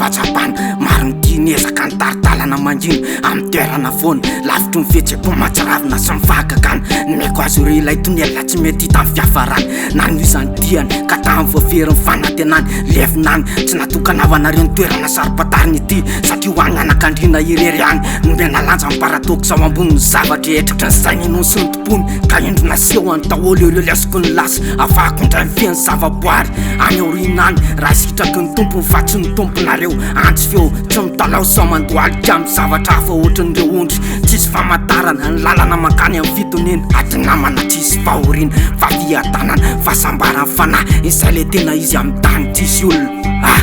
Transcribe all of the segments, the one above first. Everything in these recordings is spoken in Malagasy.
fahatsapana. Maro ny tia niezaka nitari-dalana mangina amin'ny toerana foana, lavitry ny fihetseham-po mahatsiravina sy ny fahagagana. Nomeko azy ireo ilay tonelina tsy mety hita ny fiafarany. Nanohizany diany ka tamin'ny voafery ny fanantenany. Levona any, tsy natokana ho anareo ny toerana saro-pantarina ity, satria ho an'ny anakandriana irery ihany. Nomena lanja ny paradoxe ao ambonin'ny zava-drehetra. Ny sainy inoany sy ny tompony, ka indro nasehony daholo ireo lesoko ny lasa. Afahako indray mifehy ny zavaboary any aoriana any, raha sitraky ny tompony fa tsy ny tomponareo. Antso feo, tsy mitalaho sao mandohalika amin'ny zavatra hafa ohatran'ireo ondry. Tsisy famantarana ny lalana mankany amin'ny fitoniana. Ady namana tsisy fahoriana fa fiadanana, fahasambaran'ny fanahy, izay ilay tena izy amin'ny tany tsisy olona. Ah!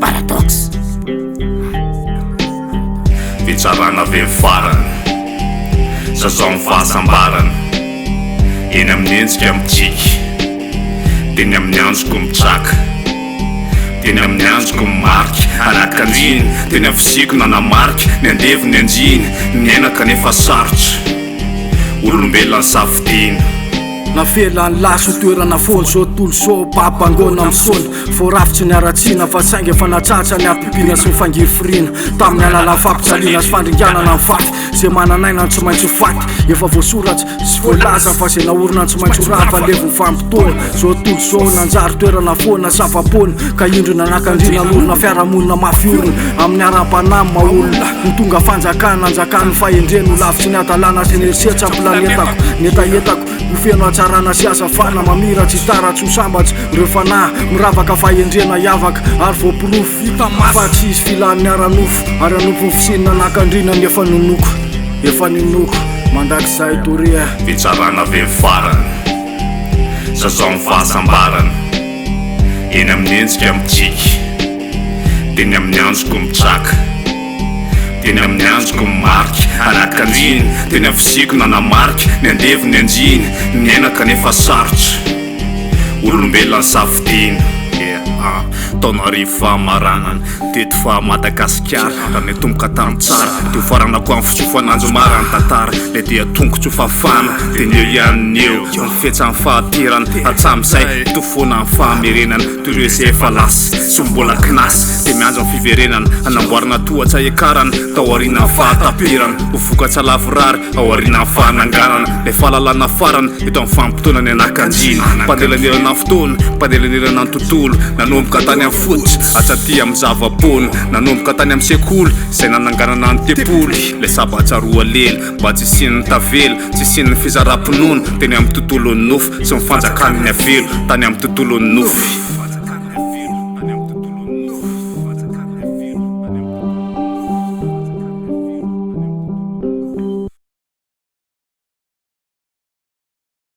Paradoxe. Fitsarana ve ny farany? Sasao ny fahasambarana. Eny amin'ny endrika mitsiky. Teny amin'ny androko mitraka. Teny amin'ny androko mimarika. Anakandriana, teny amin'ny fisiako nanamarika. Ny andevo ny andriana, niaina kanefa sarotra. Olombelona nisafidiana. Navelan'ny lasy ho toerana foana izao tontolo izao, babangoana misaona. Voarafitry ny haratsiana fa saingy efa natsahatra ny habibiana sy ny fangirifiriana tamin'ny alalan'ny fampijaliana sy fandringanana ny faty. Izay manana aina no tsy maintsy ho faty. Efa voasoratra sy voalaza fa izay naorina no tsy maintsy ho rava. Levon'ny vanim-potoana izao tontolo izao, nanjary toerana foana zava-poana ka indro nanakandriana hanorina fiarahamonina mafy orina amin'ny ara-panahy maha olona. Ho tonga fanjakana anjakan'ny fahendrena, ho lavitry ny hadalana sy ny herisetra ny planetako, ny hetahetako. Ho feno hatsarana sy hazavana mamira-tsy hitara-tsy ho sambatra ireo fanahy miravaka fahendrena hiavaka ary voaporofo hita maso fa tsy hisy filan'ny ara-nofo ary hanompo ny fisian'ny nanakandriana ny efa ninoako efa ninoako mandrakizay doria. Fitsarana ve ny farany? Sasao ny fahasambarana. Eny amin'ny endrika mitsiky. Teny amin'ny androko mitraka. Teny amin'ny androko mimarika. Anakandriana, teny amin'ny fisiako nanamarika. Ny andevo ny andriana, niaina kanefa sarotra. Olombelona nisafidiana. Yeah, taona arivo fahamaranana teto fa Madagasikara raha nitomboka tamin'ny tsara dia ho faranako amin'ny fitsofana anjomara ny tantara ilay dia tongotro fafana dia ny eo ihany ny eo ny fetsan'ny fahaterana hatramin'izay toa foana ny fahamerenana toy ireo izay efa lasa sy mbola kinasa dia miandry ny fiverenana hanamboarana tohatra hiakarana tao aorianan'ny fahataperana ho vokatra lavorary ao aorianan'ny fahananganana ilay fahalalana farany eto amin'ny vanim-potoana ny anakandriana mpanelanelana ny fotoana mpanelanelana ny tontolo nanomboka tany amin'ny fototra hatraty amin'ny zava-poana nanomboka tany amin'ny sekoly izay nananganana ny tempoly ilay sabatra roa lela mba tsy hisian'ny tavela tsy hisian'ny fizaram-pinoana teny amin'ny tontolon'ny nofy sy ny fanjakan'ny avelo tany amin'ny tontolon'ny nofy.